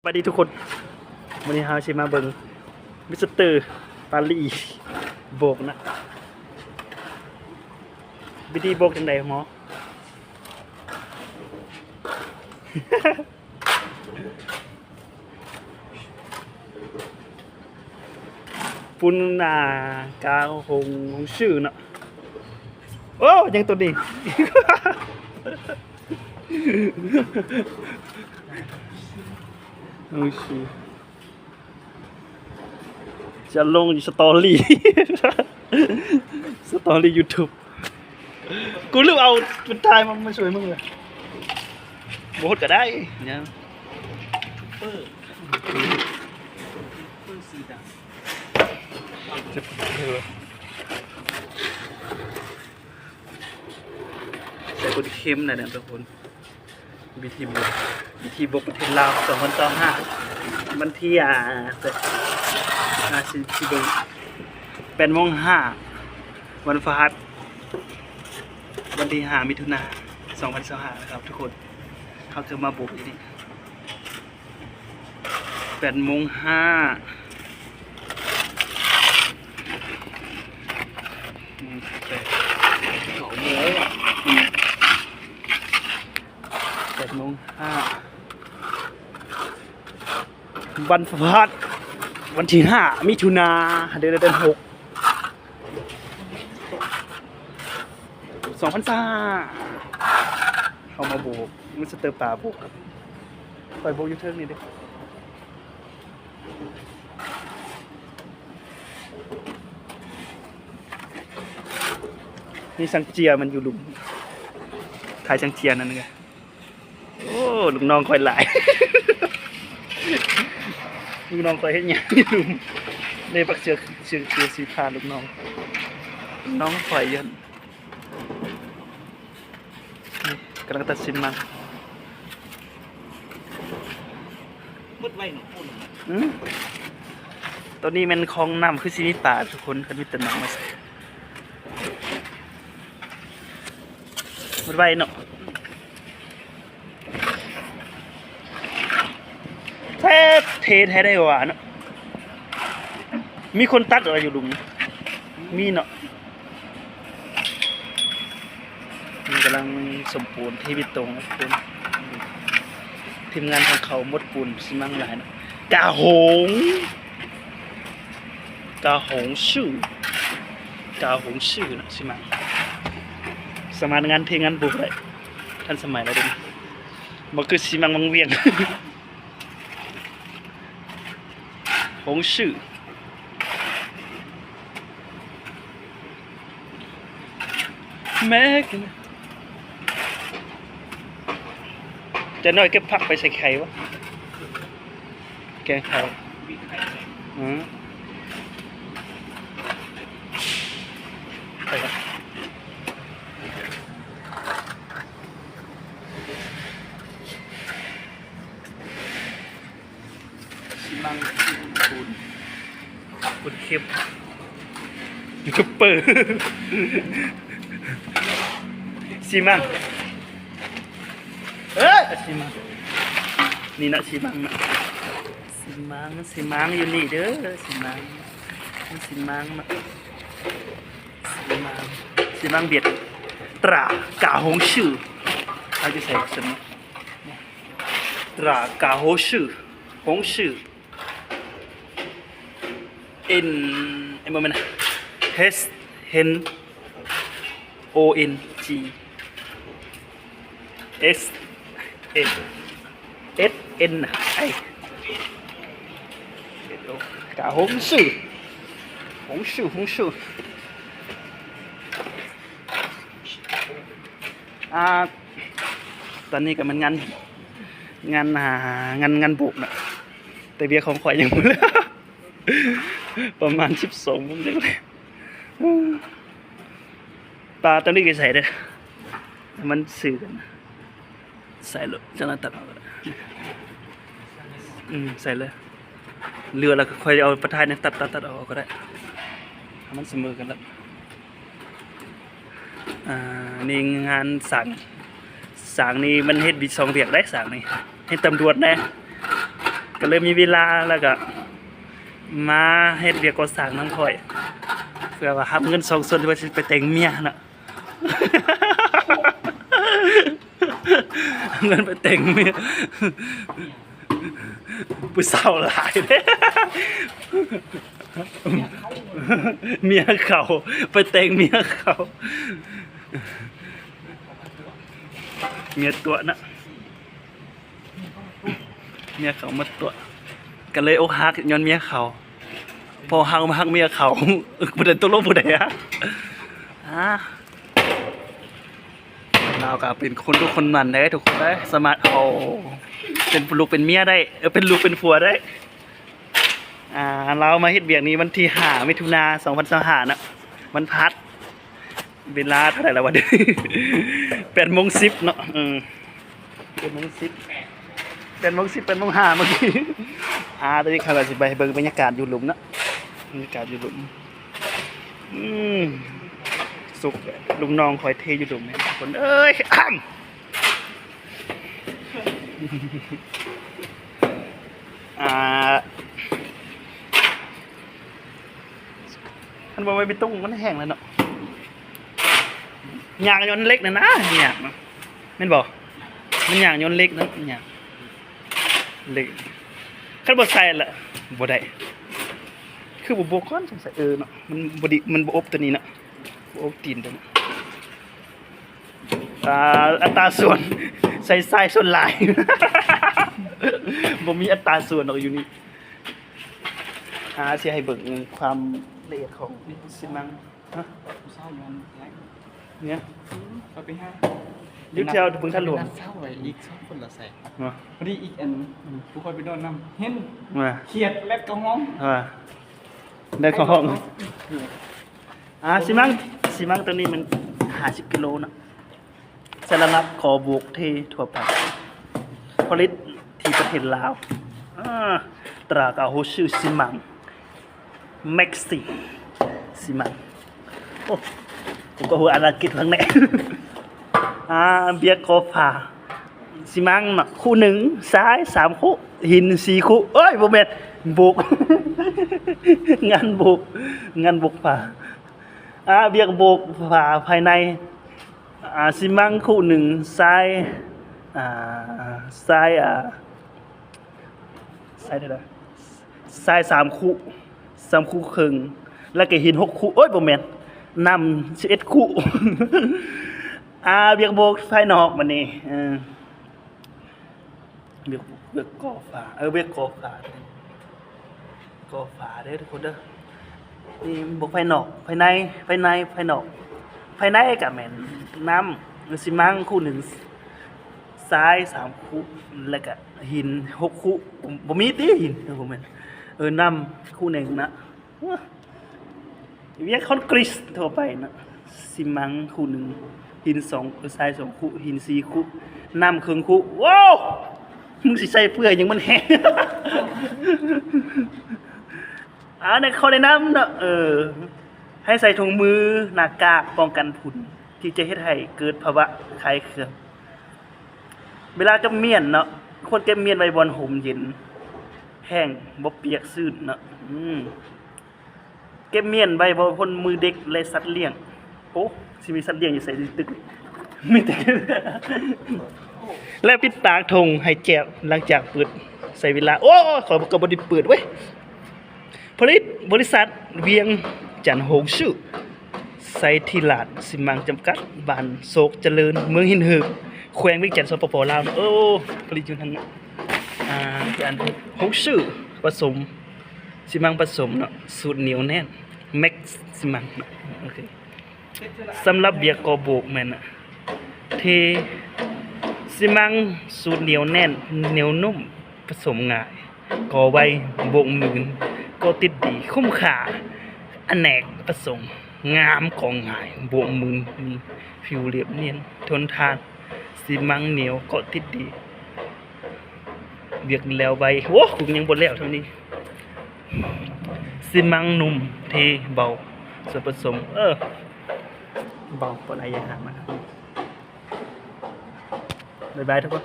ສະບາຍດີທຸກຄົນ, ມື້ນີ້ເຮົາຊິມາເບິ່ງມິສເຕີປາຣີໂບກນະ. ວິທີໂບກຈັ່ງໃດໝໍ? ປຸ້ນ ອ່າ ກາຫົງ ຫົງຊື່ເນາະ. ໂອ້ ຍັງໂຕນີ້ ຫົງຊື່ ຈະລົງຢູ່ສະຕໍຣີ ສະຕໍຣີຢູທູບ. ກູລືມເອົາໄຟມາ ມາຊ່ວຍມຶງເລີຍ. ບໍ່ຫົດກໍໄດ້ ຫຍັງ ຢູທູບເບີ ຢູທູບເບີຊື່ດັງ. ໃສ່ປຸ້ນເຄັມໄດ້ນະທຸກຄົນ. ວິທີບົກ ວິທີບົກປະເທດລາວ ສອງພັນຊາວຫ້າ ວັນທີ ອ່າ ອ່າ ຊິ ຊິເບິ່ງ ແປດໂມງຫ້າ ວັນພະຫັດ ວັນທີຫ້າ ມິຖຸນາ ສອງພັນຊາວຫ້າ ນະຄັບທຸກຄົນ. ເຮົາຈະມາໂບກຢູ່ນີ້ ແປດໂມງຫ້າ ອືມ ແປດ ເກົ້າໂມງ ອືມ ແປດໂມງຫ້າ ວັນພະຫັດ ວັນທີຫ້າ ມິຖຸນາ ເດືອນ ເດືອນຫົກ ສອງພັນຊາວຫ້າ ເຮົາມາໂບກ ມິສເຕີປາໂບກ. ຂ້ອຍໂບກຢູ່ເທິງນີ້ເດ້. ນີ້ສັງເຈຍມັນຢູ່ລຸ່ມ ຂາຍສັງເຈຍນັ້ນເດ້. ໂອ້ ລູກນ້ອງຂ້ອຍຫຼາຍ ລູກນ້ອງຂ້ອຍເຮັດຫຍັງຢູ່ລຸ່ມ ໄດ້ບັກເສືອ ເສືອ ເສືອສີຟ້າ ລູກນ້ອງ ນ້ອງຂ້ອຍຢູ່ຫັ້ນ. ນີ້ກຳລັງຕັດຊິມມັນ ໝົດໄວເນາະ. ອືມ ໂຕນີ້ແມ່ນຄອງນ້ຳ ຄືຊິມີປາທຸກຄົນ ຄັນມີແຕ່ນ້ຳມາໃສ່. ໝົດໄວເນາະ. ແທ້ ເທແທ້ໄດ້ຫວາເນາະ. ມີຄົນຕັດເອົາຢູ່ຫຼຸມ ມີເນາະ. ມັນກຳລັງສົມປູນ ເທເບຕົງ ທຸກຄົນ. ທີມງານຂອງເຂົາໝົດປູນຊິມັງຫຼາຍເນາະ. ກາຫົງ ກາຫົງຊື່ ກາຫົງຊື່ນະ ຊິມັງ. ສາມາດງານເພງງານບຸກໄດ້ ທັນສະໄໝແລ້ວເດ. ບໍ່ຄືຊິມັງວັງວຽງ. ຫົງຊື່ ແມັກ ຈະໜ້ອຍເກັບຜັກໄປໃສ່ໄຂ່ວະ ແກງໄຂ່. ອືມ ໄປລະ. ຊິມັງ ປູນ ປູນເຄັມ ຢູທູບເບີ ຊິມັງ ເອີ ຊິມັງ ນີ້ນະ ຊິມັງນະ ຊິມັງ ຊິມັງຢູ່ນີ້ເດີ ຊິມັງ ຊິມັງນະ ຊິມັງ ຊິມັງບຽດ ຕາກາຫົງຊື່ ເຮົາຈະໃສ່ສະເໜີ ຕາກາຫົງຊື່ ຫົງຊື່ ເອັນ ເອີ ບໍ່ແມ່ນ ເອັດ ເອັນ ໂອ ເອັນ ຈີ ເອັດ ເອັນ ເອັດ ເອັນ ໄອ ກາຫົງຊື່ ຫົງຊື່ ຫົງຊື່ ອ່າ ຕອນນີ້ກໍແມ່ນງານ ງານ ອ່າ ງານ ງານໂບກນະ ແຕ່ເບຍຂອງຂ້ອຍຍັງບໍ່ເລີກ ປະມານສິບສອງໂມງຈັ່ງເລີກ. ປາຕອນນີ້ກໍໃສ່ເດີ ມັນຊື່ກັນ ໃສ່ໂລດ ຈັ່ງນັ້ນຕັດອອກກໍໄດ້ ອືມ ໃສ່ເລີຍ ເຫຼືອແລ້ວກໍຄ່ອຍເອົາປະທາຍນີ້ຕັດ ຕັດ ຕັດອອກກໍໄດ້ ໃຫ້ມັນສະເໝີກັນລະ. ອ່າ ນີ້ງານສ້າງ ສ້າງນີ້ມັນເຮັດສອງວຽກໄດ໋ ສ້າງນີ້ ເຮັດຕຳຫຼວດແດ່ ກໍເລີຍມີເວລາ ແລ້ວກໍມາເຮັດວຽກກໍ່ສ້າງນຳຂ້ອຍ ເພື່ອວ່າຮັບເງິນສອງສ່ວນ ທີ່ວ່າຊິໄປແຕ່ງເມຍນະ ເງິນໄປແຕ່ງເມຍ ຜູ້ສາວຫຼາຍເດ້ ເມຍເຂົາ ໄປແຕ່ງເມຍເຂົາ ເມຍຕົວະນະ ເມຍເຂົາມາຕົວະ ກໍເລີຍອົກຫັກຍ້ອນເມຍເຂົາ ເພາະເຮົາມາຮັກເມຍເຂົາ ບໍ່ໄດ້ຕົກລົງຜູ້ໃດຮັກ ອາ ລາວກໍເປັນຄົນດຸຄົນໝັ່ນເດ້ທຸກຄົນເອີຍ ສາມາດເອົາເປັນລູກເປັນເມຍໄດ້ ເອີ ເປັນລູກເປັນຜົວໄດ້ ອ່າ ລາວມາເຮັດວຽກນີ້ວັນທີຫ້າ ມິຖຸນາ ສອງພັນຊາວຫ້າເນາະ ວັນພັດ ເວລາເທົ່າໃດແລ້ວວະ ແປດໂມງສິບເນາະ ເອີ ແປດໂມງສິບ ແປດໂມງສິບ ແປດໂມງຫ້າ ເມື່ອກີ້ ອ່າ ຕອນນີ້ຂ້ອຍກໍຊິໄປເບິ່ງບັນຍາກາດຢູ່ຫຼຸມເນາະ ບັນຍາກາດຢູ່ຫຼຸມ ອືມ ສຸກ ລູກນ້ອງຂ້ອຍເທຢູ່ຫຼຸມນີ້ ທຸກຄົນເອີຍ ອ້ຳ ອ່າ ຄັນບໍ່ແມ່ນເບຕົງມັນແຫ້ງແລ້ວເນາະ ຍ່າງຍ້ອນເຫຼັກນັ້ນນະ ຍາກນະ ແມ່ນບໍ່? ມັນຍ່າງຍ້ອນເຫຼັກນະ ຍາກ ເຫຼັກ ຄັນບໍ່ໃສ່ລະບໍ່ໄດ້ ຄືບໍ່ບວກກ່ອນ ສົງໄສ ເອີເນາະ ມັນບໍ່ດີ ມັນບໍ່ອົບຕົວນີ້ເນາະ ບໍ່ອົບຕີນຕົວນີ້ ອ່າ ອັດຕາສ່ວນ ໃສ່ຊາຍສ່ວນຫຼາຍ ບໍ່ມີອັດຕາສ່ວນດອກຢູ່ນີ້ ອ່າ ຊິໃຫ້ເບິ່ງຄວາມລະອຽດຂອງຊິມັງ ຮະ ຜູ້ສາວຢູ່ຫັ້ນ ເນຍ ອືມ ເຂົາໄປຫາ ຢູ່ແຖວບຶງທາດຫຼວງ ນັດເຊົ້າໄວ້ອີກສອງຄົນລະໃສ່ ເນາະ ພໍດີອີກອັນ ອືມ ຜູ້ຂ້ອຍໄປນອນນຳ ເຫັນ ວ່າ ຂຽດແລັດເຂົ້າຫ້ອງ ວ່າ ແລັດເຂົ້າຫ້ອງ ອ່າ ຊິມັງ ຊິມັງຕົວນີ້ມັນຫ້າສິບກິໂລເນາະ ສາລະນັບກໍບວກເທທົ່ວໄປ ຜະລິດທີ່ປະເທດລາວ ອາ ຕາກາໂຮຊື່ຊິມັງ ແມັກຊີຊິມັງ ໂອ້ ກູກໍຮູ້ອານອັງກິດຂ້າງໃນ ອາ ເບຍກໍຝາ ຊິມັງເນາະ ຄູ່ໜຶ່ງ ຊາຍສາມຄູ່ ຫີນສີ່ຄູ່ ເອີຍ ບໍ່ແມ່ນ ໂບກ ງານໂບກ ງານໂບກຝາ ອາ ວຽກໂບກຝາພາຍໃນ ອາ ຊິມັງຄູ່ໜຶ່ງ ຊາຍ ອາ ຊາຍ ອາ ຊາຍເທົ່າໃດ ຊາຍສາມຄູ່ ສາມຄູ່ເຄິ່ງ ແລ້ວກໍຫີນຫົກຄູ່ ໂອ້ຍ ບໍ່ແມ່ນ ນ້ຳສິບເອັດຄູ່ ອາ ວຽກໂບກພາຍນອກບັດນີ້ ເອີ ວຽກ ວຽກກໍ່ຝາ ເອີ ວຽກກໍ່ຝາ ກໍ່ຝາເດີທຸກຄົນເດີ ນີ້ໂບກພາຍນອກ ພາຍໃນ ພາຍໃນ ພາຍນອກ ພາຍໃນກໍແມ່ນນ້ຳຊິມັງຄູ່ໜຶ່ງ ຊາຍສາມຄູ່ ແລ້ວກໍຫີນຫົກຄູ່ ບໍ່ມີຕິຫີນ ບໍ່ແມ່ນ ເອີ ນ້ຳຄູ່ໜຶ່ງນະ ວຽກຄອນກຣີດທົ່ວໄປນະ ຊິມັງຄູ່ໜຶ່ງ ຫີນສອງ ເອີ ຊາຍສອງຄູ່ ຫີນສີ່ຄູ່ ນ້ຳເຄິ່ງຄູ່ ວ້າວ ມຶງຊິໃສ່ເພື່ອຫຍັງ ມັນແຫ້ງ ອາ ໃນຂໍ້ແນະນຳເນາະ ເອີ ໃຫ້ໃສ່ຖົງມື ໜ້າກາກ ປ້ອງກັນຝຸ່ນ ທີ່ຈະເຮັດໃຫ້ເກີດພາວະຄາຍເຄືອງ ເວລາເກັບມ້ຽນເນາະ ຄວນເກັບມ້ຽນໄວ້ບ່ອນຮົ່ມເຢັນ ແຫ້ງ ບໍ່ປຽກຊື້ນເນາະ ອືມ ເກັບມ້ຽນໄວ້ບໍ່ພົ້ນມືເດັກ ແລະ ສັດລ້ຽງ ໂອ້ ຊິມີສັດລ້ຽງຢູ່ໃສໃນຕຶກນີ້ ມີແຕ່ ແລະ ປິດປາກຖົງໃຫ້ແຈບ ຫຼັງຈາກເປີດໃຊ້ເວລາ ໂອ້ ຂ້ອຍກໍບໍ່ໄດ້ເປີດເວີຍ ຜະລິດ ບໍລິສັດວຽງຈັນໂຮງຊື່ ໄຊທີລາດຊິມັງຈຳກັດ ບ້ານໂຊກຈະເລີນ ເມືອງຫີນຫືບ ແຂວງວຽງຈັນ ສປປ ລາວ ໂອ້ ຜະລິດຢູ່ຫັ້ນ ອ່າ ອັນໂຮງຊື່ປະສົມ ຊິມັງປະສົມເນາະ ສູດໜຽວແໜ້ນ ແມັກຊິມັງເນາະ ໂອເຄ ສຳລັບວຽກກໍ່ໂບກແມ່ນເທຊິມັງສູດໜຽວແໜ້ນ ໜຽວນຸ້ມ ປະສົມງ່າຍ ກໍ່ໄວ ໂບກໝືນ ກໍ່ຕິດດີ ຄຸ້ມຄ່າ ອະເນກປະສົງ ງາມ ກໍ່ງ່າຍ ໂບກໝືນ ມີຜິວລຽບນຽນ ທົນທານ ຊິມັງໜຽວ ກໍ່ຕິດດີ ວຽກແລ້ວໄວ ໂອ້ ກູຍັງບໍ່ແລ້ວເທົ່ານີ້ ຊິມັງນຸ້ມ ເທເບົາ ສ່ວນປະສົມ ເອີ ເບົາ ບໍ່ຫຼາຍຢ່າງ ຫາມາ ບາຍບາຍທຸກຄົນ.